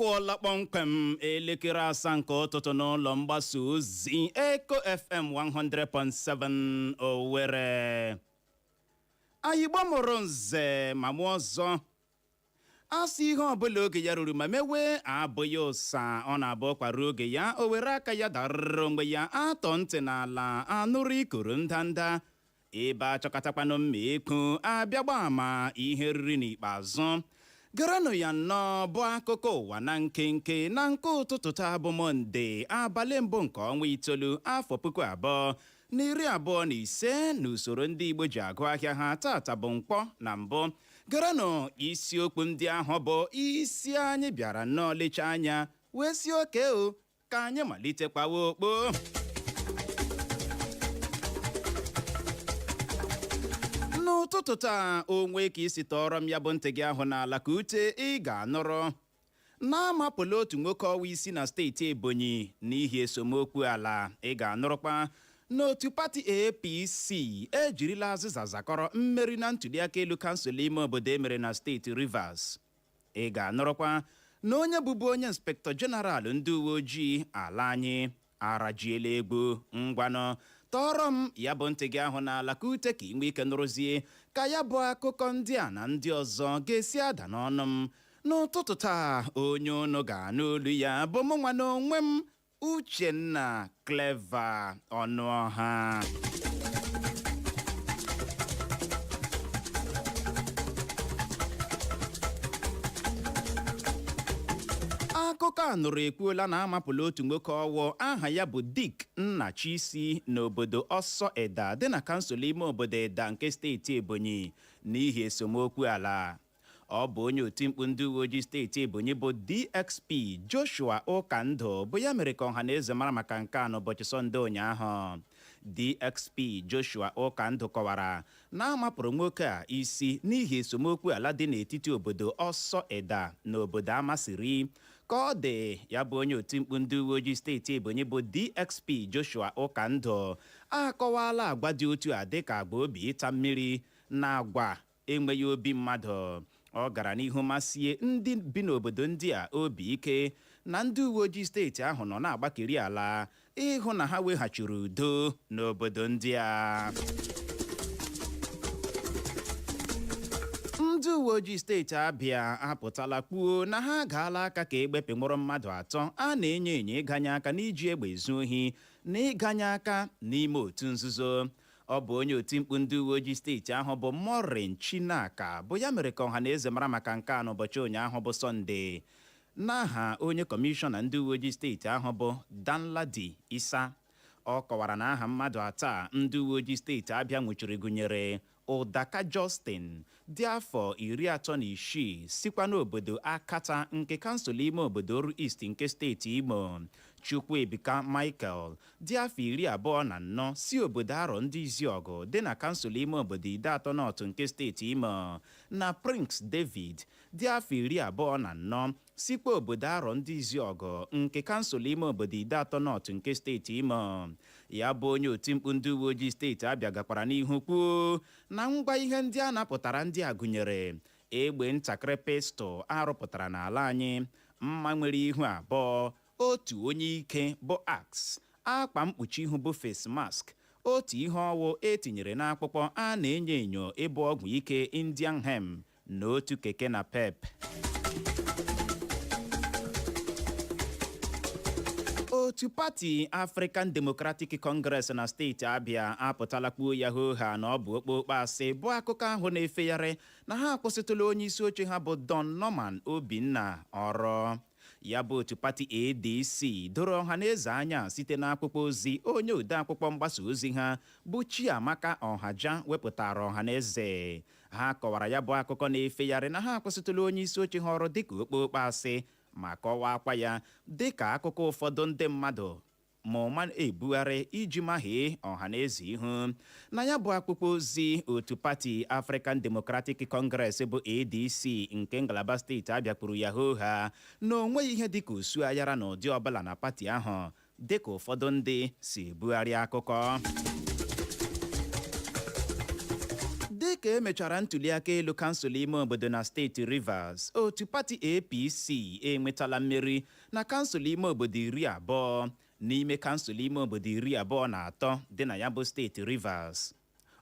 Akụọla kpọmkwem elekere 7 nke ụtụtụ n'ụlọ mgbasa ozi Eko FM 100.7 Owerri. Ayigbo mụrụ nze ma mụọ ọzọ, asị ihe ọbụla oge ya ruru ma mewe abụghị ụsa. Ọ na-abụ kwara oge ya, o were aka ya darụrụ onwe ya. Atọ ntị n'ala anụrụ ikoro ndanda, ebe achọkọtakwanụ mma ekwu abịa gba ama ihe riri n'ikpeazụ. Gerenụ ya nnọọ bụ akụkọ ụwa na nkenke na nke ụtụtụ taa bụ Mọnde, abalị 1 nke ọnwa 9, afọ 2025, n'usoro ndị Igbo ji agụ ahịa ha. Tata bụ nkwọ na mbụ. Gerenụ isiokwu ndị ahụ bụ isi anyị bịara nnọọ lecha anya wee si oke o ka anyị malite kwawa okpo. N'ụtụtụ taa, onwe ka isi tọọrọ m ya bụ ntị gị ahụ n'ala ka ute, ị ga-anụrụ na amapụla otu nwoke ọwa isi na steeti Ebonyi n'ihi esemokwu ala. Ị ga-anụrụkwa n'otu pati APC ejirila azịza zakọrọ mmeri na ntuliaka elu kansụl ime obodo emere na steeti Rivers. Ị ga-anụrụkwa na onye bụbu onye inspektọ jeneral ndị uwe ojii ala anyị arajiela egwu. Ngwanụ, tọọrọ m ya bụ ntị gị ahụ n'ala ka ute, ka ị nwee ike nụrụzie ka ya bụ akụkọ ndị a na ndị ọzọ ga-esi ada n'ọnụ m n'ụtụtụ taa. Onye unu ga-anụ olu ya bụ mụ nwa n'onwe m, Uchenna Clever Ọnụọha. Akụkọ a nụrụ ekwuola na amapụla otu nwoke ọwụ aha ya bụ Dick Nnachisi n'obodo Ọsọ Eda dị na kansụl ime obodo Eda nke steeti Ebonyi n'ihi esemokwu ala. Ọ bụ onye otimkpu ndị uwe ojii steeti Ebonyi bụ DXP Joshua Ụkandụ bụ ya mere ka ọha na eze mara maka nke a n'ụbọchị Sọnde ụnyaahụ. DXP Joshua Ụkandụ kọwara na a mapụrụ nwoke a isi n'ihi esemokwu ala dị n'etiti obodo Ọsọ Eda na obodo Amasiri. Ka ọ dị, ya bụ onye otimkpu ndị uwe ojii steeti Ebonyi bụ DXP Joshua Ụkandụ akọwaala agwa dị otu a dịka agwa obi ịta mmiri na agwa enweghị obi mmadụ. Ọ gara n'ihu masie ndị bi n'obodo ndị a obi ike na ndị uwe ojii steeti ahụ nọ na-agbakeri ala ịhụ na ha weghachiri udo n'obodo ndị a. Ndị uwe ojii steeti Abịa apụtala kwuo na ha agaala aka ka egbe pịnwụrụ mmadụ atọ a na-enyo enyo ịganye aka n'iji egbe ezu ohi na ịganye aka n'ime otu nzuzo. Ọ bụ onye otimkpu ndị uwe ojii steeti ahụ bụ Maureen Chinaka bụ ya mere ka ọha na eze mara maka nke a n'ụbọchị ụnyaahụ bụ Sọnde, n'aha onye kọmishọna ndị uwe ojii steeti ahụ bụ Danladi Isa. Ọ kọwara na aha mmadụ atọ a ndị uwe ojii steeti Abịa nwụchiri gụnyere Ụdaka Justin dị afọ 36, sikwa n'obodo Akata nke kansụl ime obodo Oru East nke steeti Imo, Chukwuebuka Michael dị afọ 24, si obodo Arọ ndị Iziọgụ dị na kansụl ime obodo Ideatọ North nke steeti Imo, na Prince David dị afọ 24, sikwa obodo Arọ ndị Iziọgụ nke kansụl ime obodo Ideatọ North nke steeti Imo. Ya bụ onye otimkpu ndị uwe ojii steeti Abịa gakwara n'ihu kwuo na ngwa ihe ndị a napụtara ndị a gụnyere egbe ntakịrị pistol arụpụtara n'ala anyị, mma nwere ihu abụọ, otu onye ike bụ axe, akpa mkpuchi ihu bụ face mask, otu ihe ọwụ etinyere n'akpụkpọ a na-enyo enyo ịbụ ọgwụ ike Indian hemp, na otu keke napep. Otu pati African Democratic Congress na steeti Abịa apụtala kwuo ya hooha na ọ bụ okpokpo asị bụ akụkọ ahụ na-efegharị na ha akwụsịtụla onye isi oche ha bụ Don Norman Obinna ọrụ. Ya bụ otu pati ADC doro ọha na eze anya site n'akwụkwọ ozi onye odeakwụkwọ mgbasa ozi ha bụ Chiamaka Ọhaja wepụtara ọha na eze. Ha kọwara ya bụ akụkọ na-efegharị na ha akwụsịtụla onye isi oche ha ọrụ dịka okpokpo asị, ma kọwaakwa ya dịka akụkọ ụfọdụ ndị mmadụ ma ụma ebugharị iji mahie ọha na eze ihu. Na ya bụ akwụkwọ ozi, otu pati African Democratic Congress bụ ADC nke ngalaba steeti Abịa kwuru ya hooha na o nweghị ihe dịka osu ayara na ụdị ọbụla na pati ahụ dịka ụfọdụ ndị si ebugharị akụkọ. Dị Dịka emechara ntuliaka elu kansụl ime obodo na steeti Rivers, otu pati APC enwetala mmeri na kansụl ime obodo 20 n'ime kansụl ime obodo 23 dị na ya bụ steeti Rivers.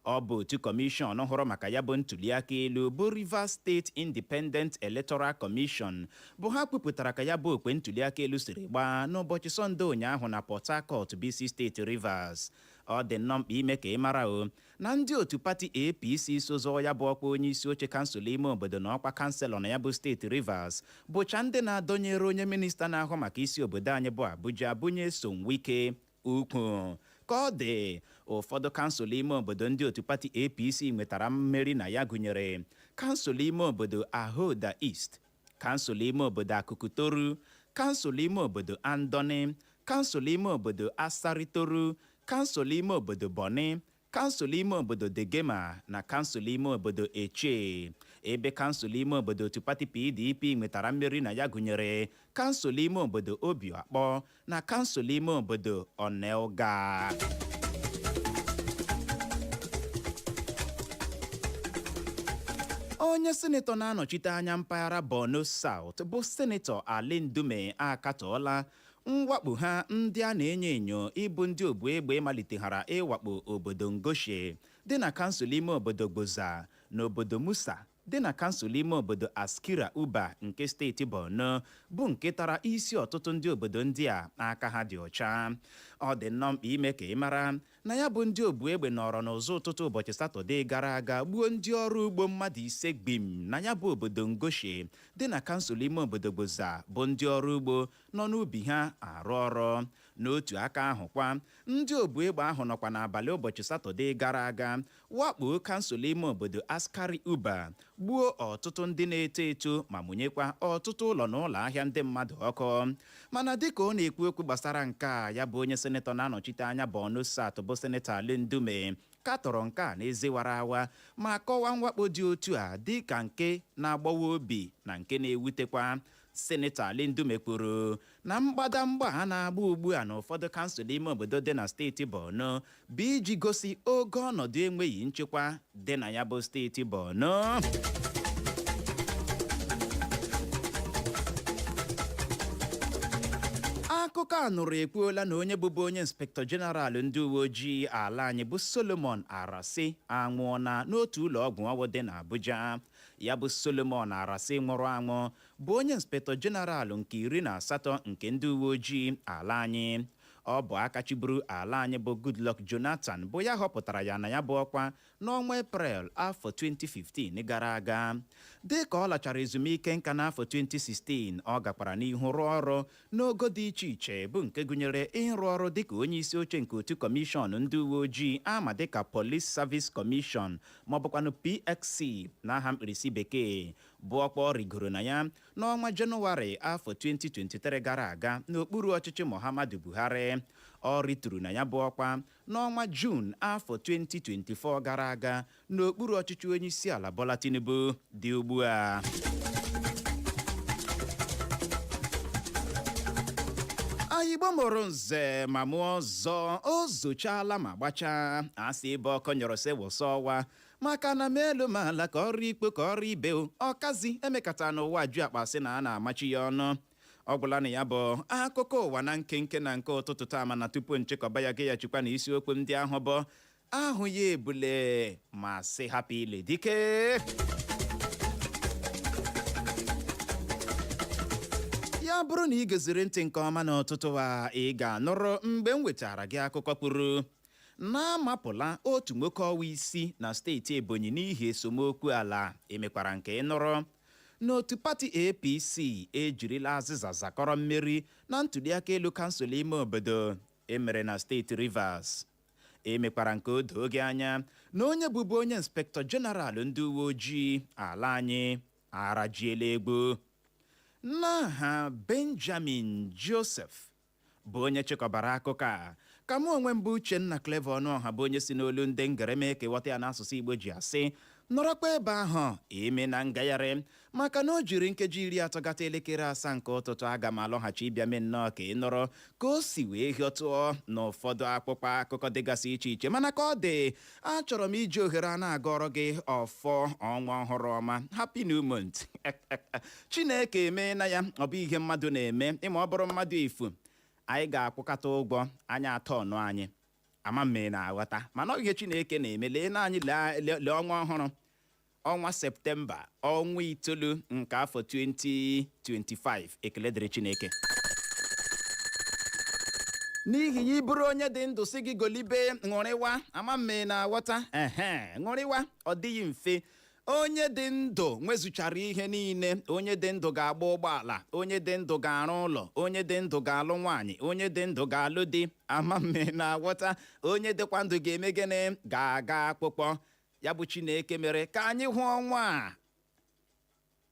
Ọ bụ otu kọmishọn hụrụ maka ya bụ ntuliaka elu bụ Rivers State Independent Electoral Commission bụ ha kwupụtara ka ya bụ okwe ntuliaka elu siri gbaa n'ụbọchị Sọnde ụnyaahụ na Port Harcourt bụ isi steeti Rivers. Ọ dị nnọọ mkpa ime ka ị mara o na ndị otu pati APC so zọọ ya bụ ọkwa onye isi oche kansụl ime obodo na ọkwa kanselọ na ya bụ steeti Rivers bụcha ndị na-adọnyere onye minista na-ahụ maka isi obodo anyị bụ Abuja, bụ Nyesom Wike, ukwu. Ka ọ dị, ụfọdụ kansụl ime obodo ndị otu pati APC nwetara mmeri na ya gụnyere kansụl ime obodo Ahoada East, kansụl ime obodo Akuku-Toru, kansụl ime obodo Andoni, kansụl ime obodo Asari-Toru, kansụl ime obodo Bonny, kansụl ime obodo Degema na kansụl ime obodo Etche, ebe kansụl ime obodo otu pati PDP nwetara mmeri na ya gụnyere kansụl ime obodo Obio-Akpor na kansụl ime obodo Onelga. Onye sinetọ na-anọchite anya mpaghara Borno South bụ Sinetọ Ali Ndume akatọọla mwakpo ha ndị a na-enyo enyo ịbụ ndị obu egbe maliteghara ịwakpo obodo Ngoshe dị na kansụl ime obodo Gwoza na obodo Mussa dị na kansụl ime obodo Askira Uba nke steeti Borno, bụ nke tara isi ọtụtụ ndị obodo ndị a aka ha dị ọcha. Ọ dị nnọọ mkpa ime ka ị mara na ya bụ ndị obu egbe nọrọ n'ụzọ ụtụtụ ụbọchị Satọde gara aga gbuo ndị ọrụ ugbo mmadụ 5 gbim na ya bụ obodo Ngoshe dị na kansụl ime obodo Gwoza, bụ ndị ọrụ ugbo nọ n'ubi ha arụ ọrụ. N'otu aka ahụ kwa, ndị obu egbe ahụ nọkwa n'abalị ụbọchị Satọde gara aga wakpo kansụl ime obodo Askari Uba, gbuo ọtụtụ ndị na-eto eto ma mụnyekwa ọtụtụ ụlọ na ụlọ ahịa ndị mmadụ ọkụ. Mana dịka ọ na-ekwu okwu gbasara nke a, ya bụ onye senetọ na-anọchite anya Borno South bụ Senetọ Ali Ndume katọrọ nke a n'eze wara awa ma kọwaa mwakpo dị otu a dị ka nke na-agbawa obi na nke na-ewutekwa. Senetọ Ali Ndume kwuru na mgbadamgba a na-agba ugbu a n'ụfọdụ kansụl ime obodo dị na steeti Borno bụ iji gosi ogo ọnọdụ enweghị nchekwa dị na ya bụ steeti Borno. Akụkọ a nụrụ ekwuola na onye bụbu onye inspektọ jeneral ndị uwe ojii ala anyị bụ Solomon Arase anwụọna n'otu ụlọ ọgwụ ọwụ dị n'Abuja. Ya bụ Solomon Arase nwụrụ anwụ bụ onye inspektọ jeneral nke 18 nke ndị uwe ojii ala anyị. Ọ bụ aka chịburu ala anyị bụ Goodluck Jonathan bụ ya họpụtara ya na ya bụ ọkwa n'ọnwa Eprel afọ 2015 gara aga. Dị ka ọ lachara ezumike nka n'afọ 2016, ọ gakwara n'ihu rụọ ọrụ n'ogo dị iche iche, bụ nke gụnyere ịrụ ọrụ dịka onye isi oche nke otu kọmishọn ndị uwe ojii ama dịka Police Service Commission maọbụkwanụ PSC n'aha mkpirisi bekee, bụ ọkwa ọ rigoro na ya n'ọnwa Jenụwarị afọ 2023 gara aga n'okpuru ọchịchị Muhammadu Buhari. Ọ rituru na ya bụ ọkwa n'ọnwa Juun afọ 2024 gara aga n'okpuru ọchịchị onye isi ala Bola Tinubu dị ugbu a. Igbo mụrụ nze ma mụọ ọzọ, o zochala ma gbachaa. Asị ebe ọkọ nyọrọ sị wụsa ọwa, maka na ma elu ma ala, ka ọrụ ikpo ka ọrụ ibe, ọkazi emekata n'ụwa ju akpa sị na a na-amachi ya ọnụ. Ọ gwụla na ya bụ akụkọ ụwa na nkenke na nke ụtụtụ taa. Mana tupu nchịkọba ya, gị ya chikwa na isiokwu ndị ahụ bụ ahụ ya ebule ma sị hapụ ile dike. Ya bụrụ na ị geziri ntị nke ọma n'ụtụtụ a, ị ga-anụrụ mgbe m wetara gị akụkọ kwuru na amapụla otu nwoke ọwa isi na steeti Ebonyi n'ihi esemokwu ala. Emekwara nke ị nụrụ n'otu pati APC ejirila azịza zakọrọ mmeri na ntụliaka elu kansụl ime obodo emere na steeti Rivers. Emekwara nke o doo gị anya na onye bụbu onye inspektọ jeneral ndị uwe ojii ala anyị arajiela egwu. N'aha Benjamin Joseph bụ onye chịkọbara akụkọ a, ka mụ onwe m bụ Uchenna Clever Ọnụọha, bụ onye si n'olu ndị ngere mee ka ịghọta ya n'asụsụ Igbo, ji asị Nọrọkwa ebe ahụ, eme na ngagharị, maka na o jiri nkeji 30 gata elekere 7 nke ụtụtụ, aga m alọghachi ịbịa mee nnọọ ka ị nọrọ ka o si wee hịọtụọ n'ụfọdụ akpụkpọ akụkọ dịgasị iche iche. Mana ka ọ dị, achọrọ m iji ohere a na-agọrọ gị ọfọ ọnwa ọhụrụ ọma. Happy new month! Chineke emeela ya. Ọ bụ ihe mmadụ na-eme ịma, ọ bụrụ mmadụ efu, anyị ga-akwụkọta ụgwọ anyị atọ ọnụ anyị ama mme na-aghọta. Mana ọ ihe Chineke na-eme. Lee na anyị, lee ọnwa ọhụrụ, ọnwa Septemba, ọnwa 9 nke afọ 2025. Ekele dịrị Chineke. N'ihi ya, ịbụrụ onye dị ndụ, si gị golibe, ṅụrịwa. Ama mme na-aghọta, ehe, ṅụrịwa. Ọ dịghị mfe. Onye dị ndụ nwezuchara ihe niile. Onye dị ndụ ga-agba ụgbọala, onye dị ndụ ga-arụ ụlọ, onye dị ndụ ga-alụ nwaanyị, onye dị ndụ ga-alụ di. Ama mme na-aghọta. Onye dịkwa ndụ ga-eme gịnị? Ga-aga akpụkpọ. Ya bụ, Chineke mere ka anyị hụ ọnwa a,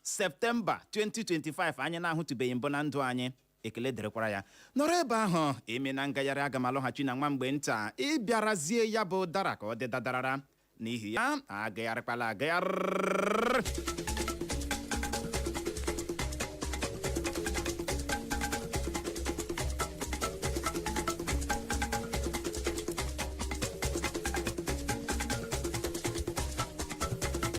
Septemba 2025, anyị na-ahụtụbeghị mbụ na ndụ anyị. Ekele dịrịkwara ya. Nọrọ ebe ahụ, eme na ngagharị. Aga m alọghachi na nwa mgbe nta ịbịarazie ya bụ dara ka ọ dị dadarara. N'ihi ya, agagharịkwala agagharị.